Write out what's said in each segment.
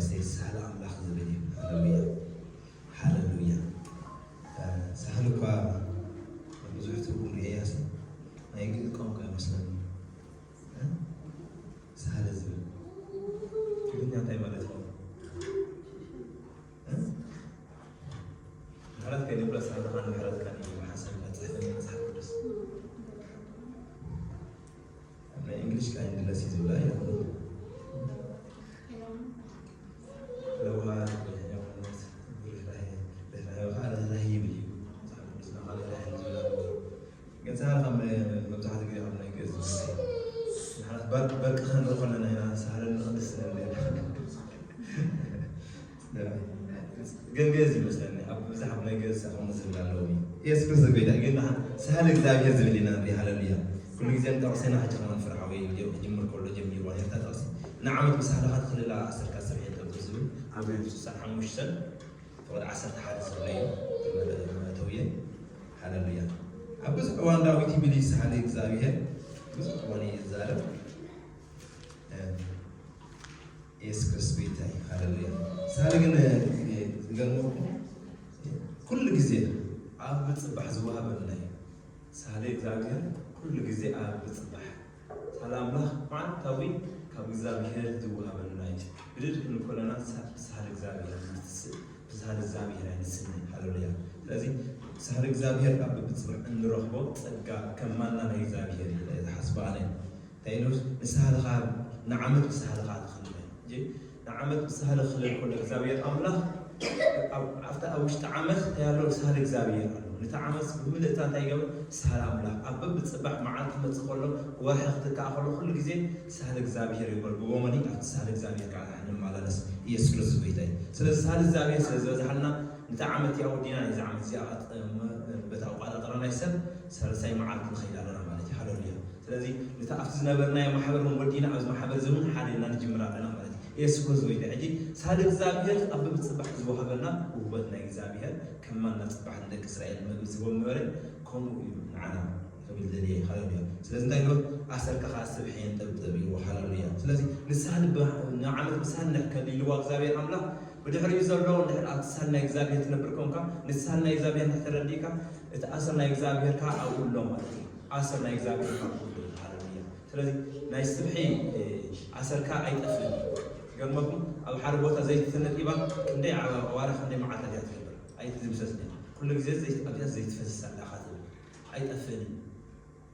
ሳህል ኣምላኽ ዝብል እዩ። ሃለሉያ፣ ሃለሉያ። ሳህል እኳ ብዙሕ ትርጉም ርእያሲ ናይ ግእዝ ቋንቋ ይመስለኒ። ሳህል ዝብል ትግርኛ እንታይ ማለት እዩ? ምሕረት ከይነብሎ ሳህልኻን ምሕረትካን እዩ ሓሳብ መፅሓፍ ቅዱስ። ኣብ ናይ እንግሊሽ ካይንድነስ እዩ ዝብላ እዩ። ለውሃት፣ የዋህነት፣ ርህራሄ፣ ርህራሄ ከዓ ርህራሄ ይብል እዩ። መጽሓፍ ቅዱስና ከዓ ርህራሄ ዝብል ኣሎ። ግን ሳህል ካብ መብዛሕትኡ ግዜ ካብ ናይ ግእዝ ዝመጽእ እዩ። ንሕና በር-፣ በርቂ ክንርኢ ከለና ኢና ሳህልን ቅድስትን ንርኢ። ግን ግእዝ ይመስለኒ ኣብ ብዙሕ ኣብ ናይ ግእዝ ከምኡ ዝብል ኣለዎ። ኢየሱስ ክርስቶስ ጎይታ እዩ። ግን ንሓ-፣ ሳህል እግዚኣብሔር ዝብል ኢና ንርኢ። ሃለሉያ። ኩሉ ግዜ ንጠቕሰና ሕጂ ከማን ፍርሓዊ ክጅምር ከሎ ጀሚርዋ ነርታ ጠቕሲ። ንዓመት ብሳህልኻ ትኽልላ ዓሰርካ ሰብ የጠብር ዝብል ኣብ ኣሜን። ስሳን ሓሙሽተን ፍቕዲ ዓሰርተ ሓደ ዘሎ እዩ። መእተውየ። ሃለሉያ። ኣብ ብዙሕ እዋን ዳዊት ይብል እዩ፣ ሳህል እግዚኣብሔር ብዙሕ እዋን እዩ ዝዛረብ። ኢየሱስ ክርስቶስ ጎይታ እዩ። ሃለሉያ። ሳህል ግን፣ እ፣ ዝገርመኩም ኩሉ ግዜ ኣብ ምጽባሕ ዝወሃበና እዩ። ሳህል እግዚኣብሔር ኩሉ ግዜ ኣብ ምጽባሕ። ሳህል ኣምላኽ መዓልታዊ ካብ እግዚኣብሔር ዝወሃበና እዩ። ብድድ ክንኮነና ሳ-፣ ሳህል እግዚኣብሔር ንትስእ፣ ብሳህል እግዚኣብሔር ኣይንስእን። ሃለሉያ። ስለዚ ሳህል እግዚኣብሔር ኣብ ምጽባሕ እንረኽቦ ጸጋ ከም ማና ናይ እግዚኣብሔር እዩ ዝሓስቦ ኣነ። እንታይ ኢሉ? ንሳህልኻ፣ ንዓመት ብሳህልኻ ትኽልለ። እንጂ ንዓመት ብሳህል ክልል ከሎ እግዚኣብሔር ኣምላኽ ኣብ፣ ኣብታ ኣብ ውሽጢ ዓመት እንታይ ኣሎ? ሳህል እግዚኣብሔር ኣሎ። ነቲ ዓመት ብምልእታ እንታይ ይገብር? ሳህል ኣምላኽ ኣብ በብጽባሕ መዓልቲ ክመጽእ ከሎ፣ ወርሒ ክትካእ ከሎ፣ ኩሉ ግዜ ሳህል እግዚኣብሔር ይበል። ብጎመኒ ኣብቲ ሳህል እግዚኣብሔር ከዓ ንመላለስ። ኢየሱስ ክርስቶስ ጎይታ እዩ። ስለዚ ሳህል እግዚኣብሔር ስለ ዝበዝሓልና፣ ነቲ ዓመት እያ ወዲና፣ ነዚ ዓመት እዚኣ በቲ ኣቆጣጥራ ናይ ሰብ ሳልሳይ መዓልቲ ንኸይድ ኣለና ማለት እዩ። ሃለሉያ። ስለዚ ነቲ ኣብቲ ዝነበርናዮ ማሕበር እውን ወዲና ኣብዚ ማሕበር እዚ እውን ሓደ ኢልና ንጅምር ኣለና ማለት እዩ። ኢየሱስ ክርስቶስ ጎይታ። ሕጂ ሳህል እግዚኣብሔር ኣብ ምጽባሕ ዝወሃበና ውህበት ናይ እግዚኣብሔር ከም ማና ጽባሕ ንደቂ እስራኤል መግቢ ዝህቦም ነበረ፣ ከምኡ እዩ ንዓና ክብል ደልየ። ሃለሉያ። ስለዚ እንታይ ኢሉ? ኣሰርካ ከዓ ስብሒ የንጠብጥብ እዩ። ሃለሉያ። ስለዚ ንሳህል ብ-፣ ንዓመት ብሳህል ንሕከል ኢልዋ እግዚኣብሔር ኣምላኽ። ብድሕሪኡ ዘሎ እንድሕር ኣብቲ ሳህል ናይ እግዚኣብሔር ትነብር ኮንካ፣ ንሳህል ናይ እግዚኣብሔር እንድሕር ተረዲእካ፣ እቲ ኣሰር ናይ እግዚኣብሔር ከዓ ኣብኡ ኣሎ ማለት እዩ። ኣሰር ናይ እግዚኣብሔር ከዓ ኣብኡ ኣሎ። ሃለሉያ። ስለዚ ናይ ስብሒ፣ እ፣ ኣሰርካ ኣይጠፍእን። ገርመኩም ኣብ ሓደ ቦታ ዘይቲ ተነጢባ ክንደይ ዓዋ-፣ ዋላ ክንደይ መዓልታት እያ ትገብር። ኣይትድምሰስን እያ። ኩሉ ግዜ ዘይቲ ኣብያ ዘይቲ ፈስስ ኣላ ኢኻ ትብል። ኣይጠፍእን እዩ።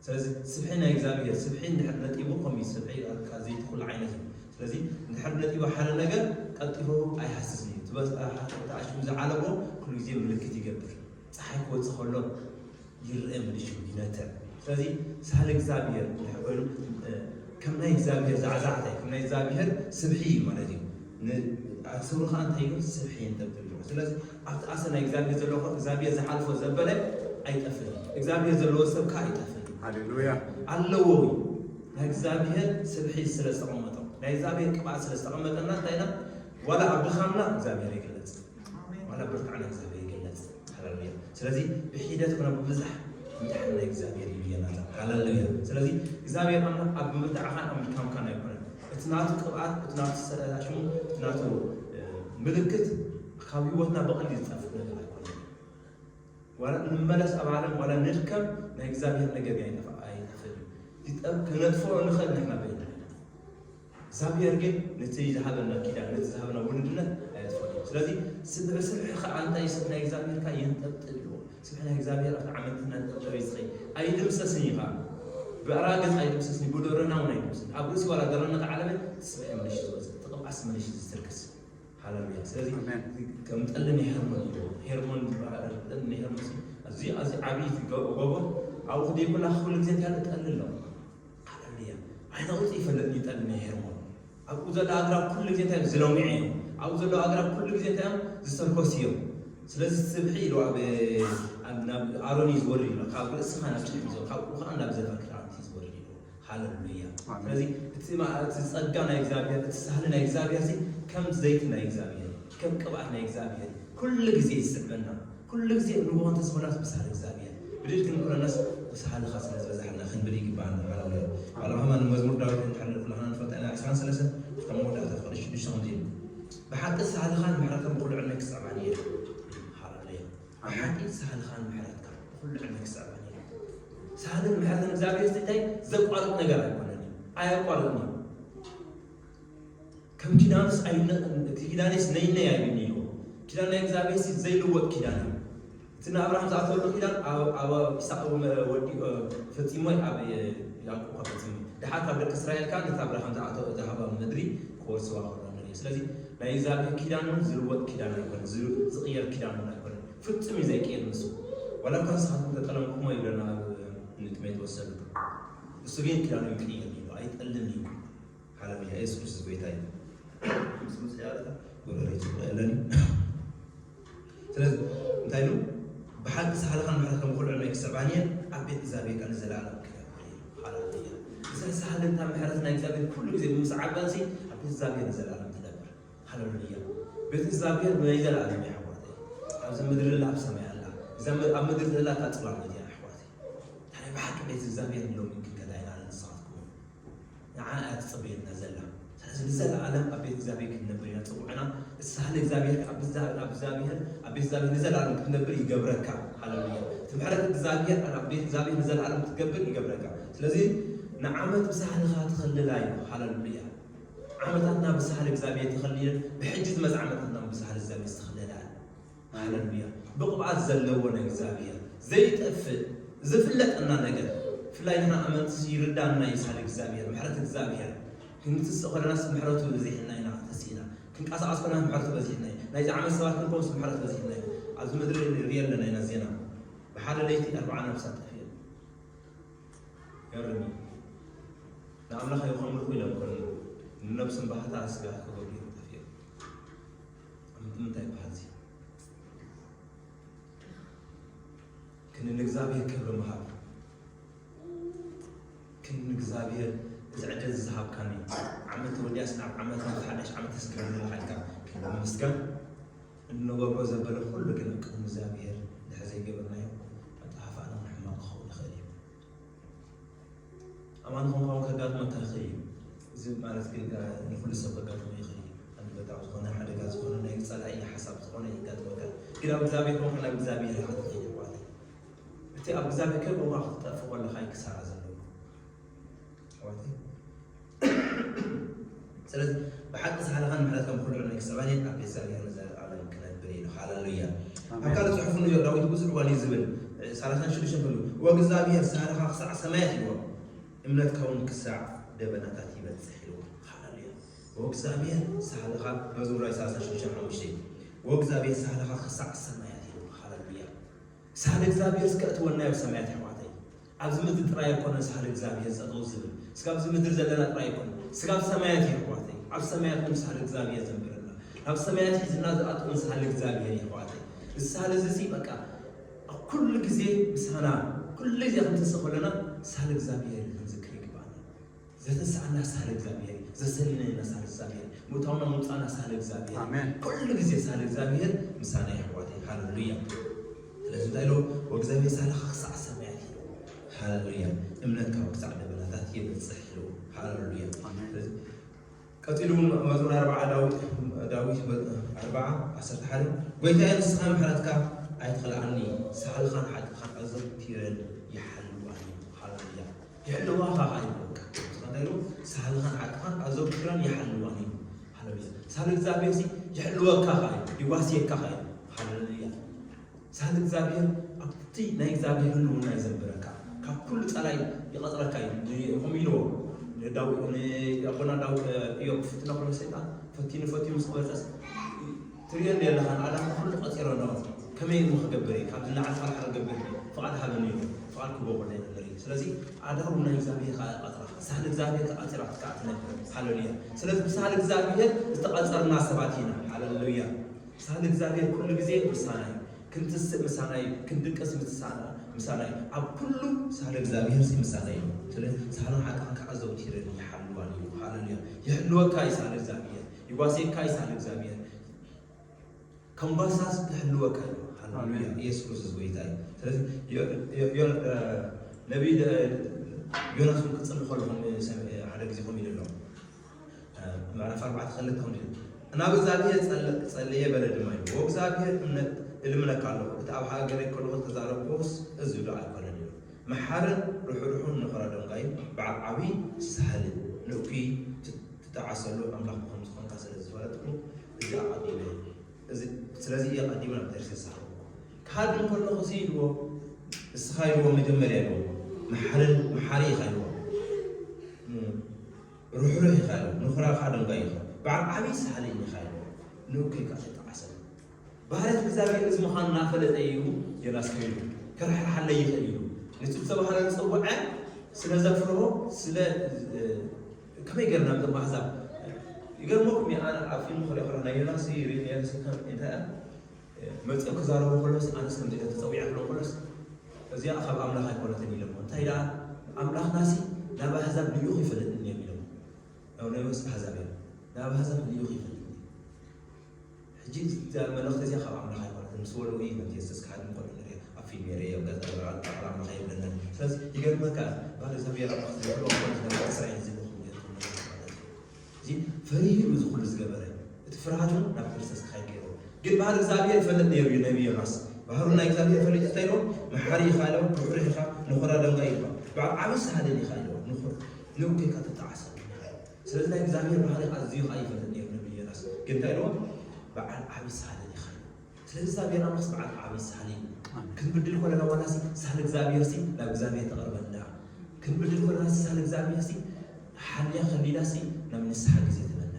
ስለዚ ስብሒ ናይ እግዚኣብሔር፣ ስብሒ እንድሕር ነጢቡ ከምኡ እዩ። ስብሒ ካብ ዘይቲ ኩሉ ዓይነት እዩ። ስለዚ እንድሕር ነጢቡ ሓደ ነገር ቀልጢፉ ኣይሃስስን እዩ። እቲ በስ-፣ ኣ-፣ ተኣሽሙ ዝዓለቦ ኩሉ ግዜ ምልክት ይገብር። ፀሓይ ክወፅእ ከሎ ይርአ፣ ምልሽው ይነትዕ። ስለዚ ሳህል እግዚኣብሔር እንድሕር ኮይኑ፣ እ፣ ከም ናይ እግዚኣብሔር ዛዕዛዕታይ፣ ከም ናይ እግዚኣብሔር ስብሒ እዩ ማለት እዩ። ን-፣ ኣብ ስሩ ከዓ እንታይ እዩ? ስብሒ የንጠብጥብ እዩ። ስለዚ ኣብቲ ኣሰር ናይ እግዚኣብሔር ዘሎ፣ እግዚኣብሔር ዝሓልፎ ዘበለ ኣይጠፍእን። እግዚኣብሔር ዘለዎ ሰብ ከዓ ኣይጠፍእን። ሃሌሉያ። ኣለዎ እዩ። ናይ እግዚኣብሔር ስብሒ ስለ ዝተቐመጦ፣ ናይ እግዚኣብሔር ቅብኣት ስለ ዝተቐመጠና እንታይ ኢና? ዋላ ኣብ ድኻምና እግዚኣብሔር ይግለጽ። ዋላ ብርታዕና እግዚኣብሔር ይግለጽ። ሃሌሉያ። ስለዚ ብሒደት ኮነ ብብዝሕ ምድሓን ናይ እግዚኣብሔር ይብየና። ሃሌሉያ። ስለዚ እግዚኣብሔር ኣምላኽ ኣብ ምብርታዕኻን ኣብ ምድካምካን ኣይኮነን። እቲ ናቱ ቅብኣት፣ እቲ ናቱ ሰ-፣ ሽሙ፣ እቲ ናቱ፣ እ፣ ምልክት ካብ ህይወትና ብቐሊሉ ዝጠፍእ ነገር ኣይኮነን። ዋላ ንመለስ ኣብ ዓለም፣ ዋላ ንድከም፣ ናይ እግዚኣብሔር ነገር ኣይጠፍ-፣ ኣይጠፍእን እዩ። ይጠፍ-፣ ክነጥፍኦ ንኽእል ንሕና በይንና ኢና። እግዚኣብሔር ግን ነቲ ዝሃበና ኪዳን፣ ነቲ ዝሃበና ውሉድነት ኣየጥፍኦን እዩ። ስለዚ ስብሒ፣ ስብሒ ኸዓ እንታይ እዩ? ስብሒ ናይ እግዚኣብሔር ከኣ የንጠብጥብ እዩ። ስብሒ ናይ እግዚኣብሔር ኣብቲ ዓመት እናንጠብጠበ እዩ ዝኸይድ። ኣይድምሰስን እዩ ኸዓ። ብኣራገጽ ኣይድምሰስን እዩ። ብደረና እውን ኣይድምሰስን። ኣብ ርእሲ ዋላ ደረና ተዓለበ፣ ስብሒ መለሽ ትወጽእ። እቲ ቅብኣት መለሽ ዝትርክስ። ሃሌሉያ። ስለዚ ኣሜን። ከም ጠሊ ናይ ሄርሞን እዩ። ሄርሞን ዝበሃል፣ ጠሊ ናይ ሄርሞን እዚ፣ እዚ ዓብዪ ጎ-፣ ጎቦ፣ ኣብኡ ክደይ ኩላ ኩሉ ግዜ እንታይ ኣሎ? ጠሊ ኣሎ። ሃሌሉያ። ዓይነ ቁርፂ ይፈልጥ እዩ ጠሊ ናይ ሄርሞን። ኣብኡ ዘሎ ኣግራብ ኩሉ ግዜ እንታይ ዝለምዑ እዮም። ኣብኡ ዘሎ ኣግራብ ኩሉ ግዜ እንታይ እዮም? ዝተርኮሱ እዮም። ስለዚ ስብሒ ኢሉ ኣብ፣ ኣብ፣ ናብ ኣሮን እዩ ዝወርድ ኢሉ። ካብ ርእስኻ ናብ ጭሕሚ፣ ካብኡ ከዓ ናብ ዘፈር ክዳውንቲ እዩ ዝወርድ ኢሉ። ሃሌሉያ። ኣሜን። ስለዚ እቲ ማ-፣ እቲ ጸጋ ናይ እግዚኣብሔር፣ እቲ ሳህሊ ናይ እግዚኣብሔር እዚ ከም ዘይቲ ናይ እግዚኣብሔር፣ ከም ቅብኣት ናይ እግዚኣብሔር ኩሉ ግዜ ይስዕበና። ኩሉ ግዜ ንግሆ እንተዝኾናስ ብሳህሊ እግዚኣብሔር፣ ብድድ ክንብለናስ ብሳህልኻ ስለ ዝበዛሕልና ክንብል ይግባኣና። ሃሌሉያ። ዋላ ከማን መዝሙር ዳዊት እንድሕር ኩላህና ንፈልጣ ኢና፣ ዕስራን ሰለስተን፣ ካብ መወዳእታ ፍቕዲ ሽዱሽተ ከምዚ ኢሉ፣ ሳህልኻን ምሕረትን ብኹሉ ዕድመ ክስዕባኒ እየ። ሃሌሉያ። ብሓቂ ሳህልኻን ምሕረትካ ብኹሉ ዕድመ ክስዕባኒ እየ። ሳህልን ምሕረትን እግዚኣብሔር እንታይ ዘቋርጥ ነገር ኣይኮነን እዩ። ኣየቋርጥን እዩ። ከም ኪዳኑስ ኣይነ-፣ እቲ ኪዳኔስ ነይነይ ኣይብልኒ ኢልዎ። ኪዳን ናይ እግዚኣብሔር ሲ ዘይልወጥ ኪዳን እዩ። እቲ ንኣብርሃም ዝኣተወሉ ኪዳን ኣብ፣ ኣብ ይስሐቅ ወዲ፣ እ፣ ፈጺሞ ኣብ፣ እ፣ ያዕቆብ ፈጺሙ። ድሓር ካብ ደቂ እስራኤል ከኣ ነቲ ኣብርሃም ዝኣተወ፣ ዝሃቦም ምድሪ ክወርስዋ ከሎ ንርኢ። ስለዚ ናይ እግዚኣብሔር ኪዳን እውን ዝልወጥ ኪዳን ኣይኮነን፣ ዝ-፣ ዝቕየር ኪዳን እውን ኣይኮነን። ፍጹም እዩ ዘይቅየር ንሱ። ዋላ እኳ ንስኻትኩም ተጠለምኩሞ ይብለና ኣብ ንጥሜት ወሰዱ። እሱ ግን ኪዳኑ ይቅየር እዩ፣ ኣይጠልን እዩ። ሃሌሉያ፣ የሱስ ክርስቶስ ጎይታ እዩ። ምስ ምስ ያለታ ጎረቤት ይቕየለን እዩ። ስለዚ እንታይ ኢሉ? ብሓቂ ሳህልኻን ምሕረትካን ብኹሉ ዕድመይ ክስዕባኒ እየን፣ ኣብ ቤት እግዚኣብሔር ከኣ ንዘለኣለም ክነብር እየ። ሃሌሉያ። እዚ ሳህልን እታ ምሕረት ናይ እግዚኣብሔር ኩሉ ግዜ ብምስዓበንሲ ኣብ ቤት እግዚኣብሔር ንዘለኣለም ትነብር። ሃሌሉያ። ቤት እግዚኣብሔር ናይ ዘለኣለም እዩ ኣሕዋተይ። ኣብዚ ምድሪ ኣላ ኣብ ሰማይ ኣላ። እዛ ም-፣ ኣብ ምድሪ ዘላ እታ ጽላሎት እያ ኣሕዋተይ። ታዲያ ብሓቂ ቤት እግዚኣብሔር ንሎሚ ክንከዳ ኢና ንስኻትኩም እውን። ንዓና እያ ትጽበየና ዘላ። ስለዚ ንዘለኣለም ኣብ ቤት እግዚኣብሔር ክንነብር ኢና ተጸዊዕና። ንስኻ ንእግዚኣብሔር ኣብ እዛ-፣ ኣብ እግዚኣብሔር፣ ኣብ ቤት እግዚኣብሔር ንዘለኣለም ክትነብር ይገብረካ። ሃሌሉያ። እቲ ምሕረት እግዚኣብሔር ኣብ ቤት እግዚኣብሔር ንዘለኣለም ክትገብር ይገብረካ። ስለዚ ንዓመት ብሳህልኻ ትኸልላ እዩ። ሃሌሉያ። ዓመታትና ብሳህል እግዚኣብሔር ተኸሊለን፣ ብሕጂ ዝመጽእ ዓመታትና ብሳህል እግዚኣብሔር ዝተኸለላ እዩ። ሃሌሉያ። ብቕብኣት ዘለዎ ናይ እግዚኣብሔር ዘይጠፍእ ዝፍለጠና ነገር፣ ብፍላይ ንሕና ኣመንቲ ይርዳና እዩ ሳህል እግዚኣብሔር፣ ምሕረት እግዚኣብሔር። ክንትስእ ከለናስ ምሕረቱ በዚሕና ኢና ተሲእና። ክንቀሳቐስ ከለና ምሕረቱ በዚሕና እዩ። ናይዚ ዓመት ሰባት ክንኮንስ ምሕረት በዚሕና እዩ። ኣብዚ ምድሪ ንርኢ ኣለና ኢና ዜና። ብሓደ ለይቲ ኣርብዓ ነፍሳት ጠፊኤን። ገርም እዩ። ንኣምላኽ ይኸምልኹ ኢሎም ከለዉ፣ ንነብሶም ባህታ ስጋ ክገብሩ እዮም ጠፊኦም። ንምንታይ ይበሃል እዚ? ክንዲ ንእግዚኣብሔር ክብሪ ምሃብ። ክንዲ ንእግዚኣብሔር እዚ ዕድል እዚ ዝሃብካኒ፣ ዓመት ተወዲኣስ ናብ ዓመት፣ ናብ ሓድሽ ዓመት ተስግረኒ ኣለኻ ኢልካ ክንዲ ምምስጋን። እንገብሮ ዘበለ ኩሉ ግን ኣብ ቅድሚ እግዚኣብሔር ድሕሪ ዘይገበርናዮ፣ መጠፋፍኣና እውን ሕማቕ ክኸውን ይኽእል እዩ። ኣማኒ ክንከውን ከጋጥመካ ይኽእል እዩ። እዚ ማለት ግን፣ እ፣ ንኹሉ ሰብ ከጋጥሞ ይኽእል እዩ። ኣንበጣ ዝኾነ፣ ሓደጋ ዝኾነ፣ ናይ ጸላኢ ሓሳብ ዝኾነ ይጋጥመካ። ግን ኣብ እግዚኣብሔር ኮንካ ናብ እግዚኣብሔር ኢኻ ትኸይድ ኣሕዋተይ። እቲ ኣብ እግዚኣብሔር ከይኮንካ ክትጠፍእ ከለኻ እዩ ክሳራ ዘለዎ። ኣሕዋተይ። ስለዚ ብሓቂ ሳህልኻን ምሕረትካን ብኹሉ ዕድመ ክስዕባኒ ኣብ ቤት እግዚኣብሔር ንዘለኣለም ክነብር ኢሉ። ሃሌሉያ። ኣሜን። ኣብ ካልእ ጽሑፉ ንዮ ዳዊት ብዙሕ እዋን እዩ ዝብል፣ ሰላሳን ሽዱሽተን ክብሉ፣ "ወእግዚኣብሔር ሳህልኻ ክሳዕ ሰማያት" ኢልዎ፣ "እምነትካ እውን ክሳዕ ደበናታት ይበጽሕ" ኢልዎ። ሃሌሉያ። "ወእግዚኣብሔር ሳህልኻ" መዝሙር ዳዊት ሰላሳን ሽዱሽተን ሓሙሽተ፣ "ወእግዚኣብሔር ሳህልኻ ክሳዕ ሰማያት" ኢልዎ። ሃሌሉያ። ሳህል እግዚኣብሔር እስከ እትወና ኣብ ሰማያት ኣሕዋተይ። ኣብዚ ምድሪ ጥራይ ኣይኮነን ሳህል እግዚኣብሔር ጠጠው ዝብል። እስከ ኣብዚ ምድሪ ዘለና ጥራይ ኣይኮነን። እስከ ኣብ ሰማያት እዩ ኣሕዋተይ። ኣብ ሰማያት እውን ሳህል እግዚኣብሔር ዘንብረና። ናብ ሰማያት ሒዝና ዝኣትውን ሳህል እግዚኣብሔር እዩ ኣሕዋተይ። እዚ ሳህል እዚ ሲ በቃ ኣብ ኩሉ ግዜ ምሳና፣ ኩሉ ግዜ ክንትንስእ ከለና ሳህል እግዚኣብሔር ክንዝክር ይግባኣና። ዘተንስኣና ሳህል እግዚኣብሔር እዩ። ዘሰነየና ሳህል እግዚኣብሔር እዩ። ምእታውና ምውፃእና ሳህል እግዚኣብሔር እዩ። ኣሜን። ኩሉ ግዜ ሳህል እግዚኣብሔር ምሳና እዩ ኣሕዋተይ። ሃሌሉያ። ስለዚ እንታይ ኢሎ? "ወእግዚኣብሔር ሳህልኻ ክሳዕ ሰማያት" ኢሎ። ሃሌሉያ። "እምነትካ ክሳዕ ደበናታት ይበጽሕ" ኢሎ። ሃሌሉያ። ኣሜን። ስለዚ ቀጺሉ እውን መዝሙር ኣርብዓ ዳዊት፣ ዳዊት ኣርብዓ ዓሰርተ ሓደ፣ "ጎይታየ ንስኻ ምሕረትካ ኣይትኽልኣኒ፣ ሳህልኻን ሓቅኻን ኣዘውቲረን ይሓልዋኒ" ኢሎ። ሃሌሉያ። ይሕልዋኻ ኸዓ እዩ። በቃ እንታይ ኢሉ? ሳህልኻን ሓቅኻን ኣዘውቲረን ይሓልዋኒ እዩ። ሃሌሉያ። ሳህል እግዚኣብሔር ሲ ይሕልወካ ኸዓ እዩ፣ ይዋስየካ ኸዓ እዩ። ሃሌሉያ። ሳህል እግዚኣብሔር ኣብቲ ናይ እግዚኣብሔር ህልውና እዩ ዘንብረካ። ካብ ኩሉ ጸላይ ይቐጽረካ እዩ። ን-፣ ከምኡ ኢልዎ። ንዳዊ-፣ ንኣቦና ዳዊ-፣ ኢዮብ ክፍትኖ ከሎ ሰይጣን ፈቲኑ፣ ፈቲኑ ምስ ዝበልጸስ ትርእዮ እንዲ ኣለኻ፣ ንኣዳም ኩሉ ቀጺሮ ኣለኹ። ከመይ እሞ ክገብር እየ? ካብዚ ንላዕሊ ፋልሓ ክገብር እየ። ፍቓድ ሃበኒ ኢሉ፣ ፍቓድ ክገብሮ ይነብር እዩ። ስለዚ ኣዳም ናይ እግዚኣብሔር ከኣ ቀጽራ፣ ሳህል እግዚኣብሔር ከኣ ቀጺራ ክትከኣ ትነብር። ሃሌሉያ። ስለዚ ብሳህል እግዚኣብሔር ዝተቐጸርና ሰባት ኢና። ሃሌሉያ። ሳህል እግዚኣብሔር ኩሉ ግዜ ምሳና እዩ። ክንትስእ ምሳና እዩ። ክንድቅስ ምሳና፣ ምሳና እዩ። ኣብ ኩሉ ሳህል እግዚኣብሔር ሲ ምሳና እዩ። ስለዚ ሳህልን ሓቅን ከኣ ዘውቲረን ይሓልዋን እዩ። ሃሌሉያ። ይሕልወካ እዩ ሳህል እግዚኣብሔር። ይጓስየካ እዩ ሳህል እግዚኣብሔር። ከም ጓሳስ ክሕልወካ እዩ። ሃሌሉያ። ኣሜን። ኢየሱስ ክርስቶስ ጎይታ እዩ። ስለዚ ዮ-፣ ዮ-፣ ዮ-፣ እ፣ ነቢይ ደ-፣ ዮናስ እውን ክጽሊ ከሎ ከም ሰም-፣ ሓደ ግዜ ከምኡ ኢሉ ኣሎ። እ፣ ምዕራፍ ኣርባዕተ ክልተ ከምኡ ኢሉ፣ ናብ እግዚኣብሔር ጸለ-፣ ጸለየ በለ ድማ ኢሉ። ወእግዚኣብሔር እምነ-፣ እልምነካ ኣለኹ፣ እቲ ኣብ ሃገረይ ከለኹ ዝተዛረብኩስ እዚ ዶ ኣይኮነን ኢሉ። መሓርን ርሑሩሑን ንኹራ ደንጋይን በዓል ዓብዪ ሳህልን ንእኩይ ት-፣ ትጠዓሰሉ ኣምላኽ ከም ዝኾንካ ስለ ዝፈለጥኩ እዚ ኣቐዲመ፣ እዚ፣ ስለዚ እየ ኣቐዲመ ናብ ተርሴስ ዝሃብኩ። ክሃድም ከለኹ እዚ ኢልዎ፣ እስኻ ኢልዎ መጀመርያ ኢልዎ፣ መሓርን፣ መሓሪ ኢኻ ኢልዎ። ርሑሩሕ ኢኻ ኢልዎ፣ ንኹራ ከዓ ደንጋይ ኢኻ። በዓል ዓብዪ ሳህልን ኢኻ ኢልዎ፣ ንእኩይ ከዓ ትጠዓሰሉ። ባህርያት እግዚኣብሔር እዚ ምዃኑ እናፈለጠ እዩ ዮናስ ከይዱ። ከርሕርሓለይ ይኽእል እዩ። ነቲ ዝተባህለ ዝጸውዐ ስለ ዘፍርሆ፣ ስለ፣ እ፣ ከመይ ገርና ነዞም ኣህዛብ? ይገርመኩም እዩ፣ ኣነ ኣብ ፊልም ክሪኦ ከለኹ ናይ ዮናስ እዩ፣ ዮናስ እንታይ እያ? መጺኦም ክዛረቡ ከለስ ኣነስ ከምዚ ኢለ ተጸዊዐ ክብሎም ከለስ እዚኣ ካብ ኣምላኽ ኣይኮነትን ኢሎም። እንታይ ደኣ ኣምላኽናሲ ናብ ኣህዛብ ልኢኹ ይፈልጥኒ እዮም ኢሎም። ያው ናይ መስ ኣህዛብ እዮም። ናብ ኣህዛብ ልኢኹ ይፈልጥኒ። ሕጂ እዛ መልእኽቲ እዚኣ ካብ ኣምላኽ ኣይኮነትን። ምስ ወልኡ እዩ ነቲ የሱስ ክሃድም ከሎ ንሪኦ። ኣብ ፊልም የርእዮ፣ ኣብ ገዛ ይበሃል፣ ኣብ ኣምላኽ የብለናን። ስለዚ ይገርመካ፣ ባህሪ እግዚኣብሔር ኣምላኽ ዝብሎ ኮነ ዝነበረ እስራኤል ዝብሎ ማለት እዩ። እዚ ፈሪሁ እዩ እዚ ኩሉ ዝገበረ። እቲ ፍርሃቱ ናብ ክርስቶስ ክኸይድ ገይርዎ። ግን ባህሪ እግዚኣብሔር ይፈልጥ ነይሩ እዩ ነቢ ዮናስ። ባህሩ ናይ እግዚኣብሔር ፈሊጡ እንታይ ኢልዎ? መሓሪ ኢኻ ኢልዎ፣ ርሑሩሕ ኢኻ፣ ንኹራ ደንጋይ ኢልዎ። በዓል ዓቢ ሳህልን ኢኻ ኢልዎ። ንኹር-፣ ንእኩይካ ትጠዓሰሉ ኢኻ። ስለዚ ናይ እግዚኣብሔር ባህሪ ኣዝዩ ኸዓ ይፈልጥ ነይሩ ነቢ ዮናስ። ግን እንታይ ኢልዎ? በዓል ዓቢ ሳህልን ኢኻ ኢልዎ። ስለዚ እግዚኣብሔር ኣምላኽ በዓል ዓቢ ሳህሊ እዩ። ኣሜን። ክንብድል ከለና ዋላሲ ሳህሊ እግዚኣብሔር ሲ ናብ እግዚኣብሔር ተቕርበና። ክንብድል ከለና ሲ ሳህሊ እግዚኣብሔር ሲ ሓልያ ከሊላ ሲ ናብ ንስሓ ግዜ ትበና።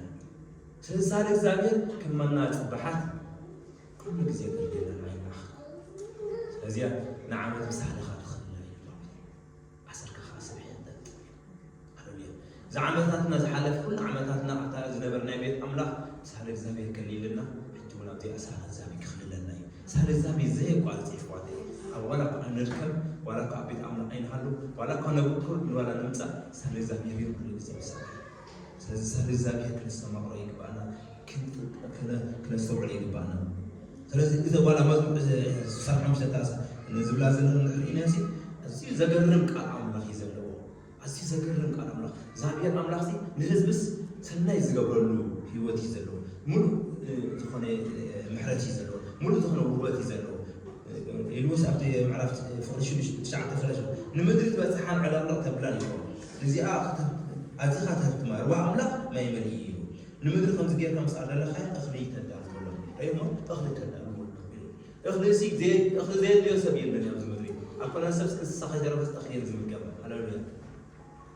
ስለዚ ሳህሊ እግዚኣብሔር ከም ማና ጽባሓት ኩሉ ግዜ ከልገና ኣይናኽ። ስለዚያ ንዓመት ብሳህልኻ ትኸልና እዩ። ኣሰርካ ኸዓ ስብሐ የንጠጥ። ሃሌሉያ። እዚ ዓመታትና ዝሓለፈ ኩሉ ዓመታትና ኣብታ ዝነበርናዮ ቤት ኣምላኽ ሳህሊ እግዚኣብሔር ከሊልና፣ ሕጂ እውን ኣብዚኣ ሳህሊ እግዚኣብሔር ክኽልለና እዩ። ሳህሊ እግዚኣብሔር ዘየቋርጽ እዩ ኣሕዋተይ። ኣብ ዋላ እኳ ንርከብ፣ ዋላ እኳ ኣብ ቤት ኣምላኽ ኣይንሃሉ፣ ዋላ እኳ ነብኩር ንዋላ ንምጻእ፣ ሳህሊ እግዚኣብሔር እዩ ኩሉ ግዜ ምሳና። ስለዚ ሳህሊ እግዚኣብሔር ክነስተማቕሮ ይግባኣና፣ ክን-፣ ክነ-፣ ክነስተውዕሎ ይግባኣና። ስለዚ እዚ ዋላ መዝሙር እዚ ስሳን ሓሙሽተ ተኣስ-፣ ንዝብላ ዘለና ንሪእና ሲ፣ ኣዝዩ ዘገርም ቃል ኣምላኽ እዩ ዘለዎ። ኣዝዩ ዘገርም ቃል ኣምላኽ። እግዚኣብሔር ኣምላኽ ሲ ንህዝብስ ሰናይ ዝገብረሉ ህይወት እዩ ዘለዎ። ሙሉእ፣ እ፣ ዝኾነ፣ እ፣ ምሕረት እዩ ዘለዎ። ሙሉእ ዝኾነ ውህበት እዩ ዘለዎ። እ፣ ኢሉስ ኣብቲ ምዕራፍ ፍቕዲ ሽዱሽተ፣ ትሽዓተ ፍቕዲ ሽዱሽተ፣ ንምድሪ ትበጽሓን ዕለቕለቕ ተብላን እዩ። እዚኣ ክተ-፣ ኣዚኻ ተህብትማ፣ ርዋ ኣምላኽ ማይ መሊኡ እዩ። ንምድሪ ከምዚ ጌርካ ምስ ኣለለኻዮ እኽሊ ተዳልወሎም። ርእይሞ እኽሊ ተዳልወሎም ኢሉ። እኽሊ እዚ ዘየ-፣ እኽሊ ዘየድልዮ ሰብ የለን ኣብዚ ምድሪ። ኣብ ኮነ ሰብስ እንስሳ ከይተረፈስ እኽሊ እየን ዝምገባ። ሃሌሉያ።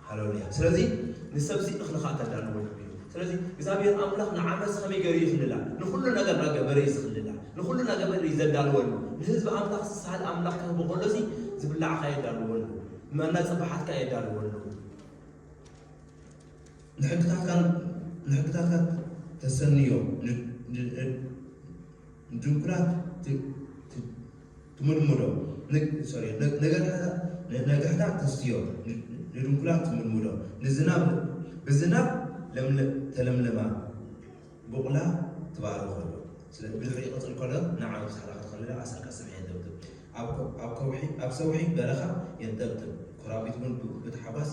ሃሌሉያ። ስለዚ ንሰብሲ እኽሊ ኸዓ ተዳልወሎም ኢሉ። ስለዚ እግዚኣብሔር ኣምላኽ ንዓመት ከመይ ገይሩ ይኽልላ? ንኹሉ ነገር እናገበረ እዩ ዝኽልላ። ንኹሉ ነገር እዩ ዘዳልወሉ። ንህዝቢ ኣምላኽ ሳህል ኣምላኽ ክህቦ ከሎ እዚ ዝብላዕካ የዳልወሉ። መና ጽባሓትካ የዳልወሉ። ንሕግታትካን፣ ንሕግታትካ ተሰንዮ፣ ን-፣ ን-፣ ንድንኩላት ት-፣ ት-፣ ትምድምዶ፣ ን-፣ ሶሪ፣ ነ-፣ ነጋሕታ-፣ ነ-፣ ነጋሕታ ተስትዮ፣ ን-፣ ንድንኩላት ትምድምዶ፣ ንዝናብ፣ ብዝናብ ለምለ-፣ ተለምለማ ቡቕላ ትባርኽ ኣሎ። ስለ ብድሕሪኡ ይቕጽል ከሎ፣ ንዓ ብሳዕላ ክትኸልላ ዓሰርካ ሰብሒ የንጠብጥብ። ኣብ ከ-፣ ኣብ ከውሒ፣ ኣብ ሰውሒ በረኻ የንጠብጥብ። ኮራቢት እውን ብ-፣ ብታሕጓስ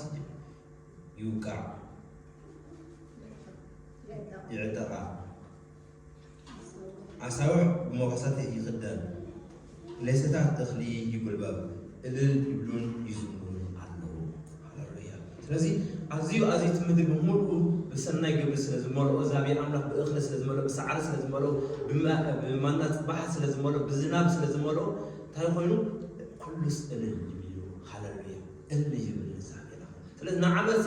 ይውቃዕ፣ ይዕጠቓ። ኣሳውሕ ብሞኸሳት ይኽደን፣ ሌሰታት እኽሊ ይጉልበብ፣ እልል ይብሉን ይዝምሩን ኣለዉ። ሃሌሉያ። ስለዚ ኣዝዩ፣ ኣዝዩ እቲ ምድሪ ብምልኡ ብሰናይ ግብሪ ስለ ዝመልኦ፣ እግዚኣብሔር ኣምላኽ ብእኽሊ ስለ ዝመልኦ፣ ብሳዕሪ ስለ ዝመልኦ፣ ብማ-፣ ብማና ጽባሕ ስለ ዝመልኦ፣ ብዝናብ ስለ ዝመልኦ፣ እንታይ ኮይኑ? ኩሉስ እልል ይብሉ። ሃሌሉያ። እልል ይብል ንእግዚኣብሔር ኣምላኽ። ስለዚ ንዓመትሲ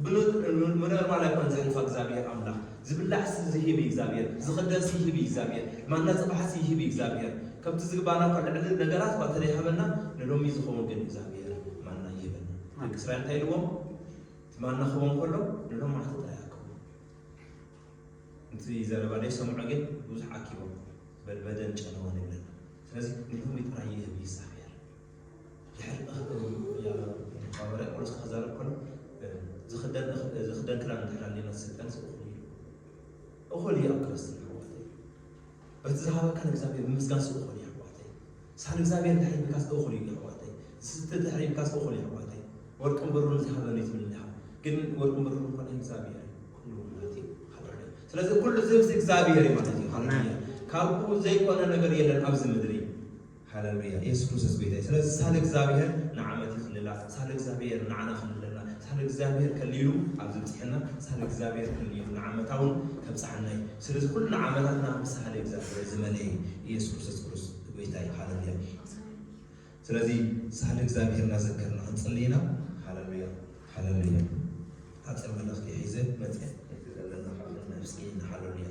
ብኖ-፣ ብኖርማል ኣይኮነን ዘሕልፋ እግዚኣብሔር ኣምላኽ። ዝብላዕሲ ዝህብ እዩ እግዚኣብሔር፣ ዝኽደንሲ ይህብ እዩ እግዚኣብሔር፣ ማና ጽባሕሲ ይህብ እዩ እግዚኣብሔር። ከምቲ ዝግባና እኳ ልዕሊ ነገራት እኳ እንተደይሃበና፣ ንሎሚ ዝኸውን ግን እግዚኣብሔር ማና ይህበና። ኣሜን። ደቂ እስራኤል እንታይ ኢልዎም? እቲ ማና ክቦም ከሎ፣ ንሎም መዓልቲ ጥራይ ኣከቡ። እቲ ዘረባ ደይሰምዖ ግን ብዙሕ ኣኪቦም፣ በል በደን ጨነወን ይብለና። ስለዚ ንሎሚ ጥራይ ይህብ እዩ እግዚኣብሔር። ድሕሪ፣ እ፣ ያ፣ ሃዋርያ ጳውሎስ ክዛረብ ከሎ፣ እ፣ ዝኽደን፣ ዝኽደን ክዳን እንድሕር ኣልዩና ዝስልጠንስ እኹል እዩ። እኹል እዩ ኣብ ክርስትና ኣሕዋተይ። በቲ ዝሃበካ ንእግዚኣብሔር ምምስጋንስ እኹል እዩ ኣሕዋተይ። ሳህል እግዚኣብሔር እንድሕር ሂብካስ እኹል እዩ ኣሕዋተይ። ዝስተ እንድሕር ሂብካስ እኹል እዩ ኣሕዋተይ። ወርቅን ብሩርን ዝሃበኒ ትብል እንዲኻ። ግን ወርቅን ብሩርን እኮ ናይ እግዚኣብሔር እዩ። ኩሉ ናቱ እዩ። ሃሌሉያ። ስለዚ ኩሉ ዝህብሲ እግዚኣብሔር እዩ ማለት እዩ። ሃሌሉያ። ካብኡ ዘይኮነ ነገር የለን ኣብዚ ምድሪ። ሃሌሉያ። ኢየሱስ ክርስቶስ ጎይታ እዩ። ስለዚ ሳል እግዚኣብሔር ንዓመት ይኽልላት፣ ሳል እግዚኣብሔር ንዓና ክልለና፣ ሳል እግዚኣብሔር ከሊሉ ኣብዚ ብፅሐና፣ ሳል እግዚኣብሔር ከሊሉ ንዓመታ እውን ከብፅሐና እዩ። ስለዚ ኩሉ ዓመታትና ብሳል እግዚኣብሔር ዝመለየ ኢየሱስ ክርስቶስ ጎይታ እዩ። ሃሌሉያ። ስለዚ ሳል እግዚኣብሔር እናዘከርና ክንፅሊ ኢና። ሃሌሉያ። ሃሌሉያ። ሓፂር መልእኽቲ ሒዘ መፅእ እቲ ዘለና ካልእ ነፍሲ ኢና። ሃሌሉያ።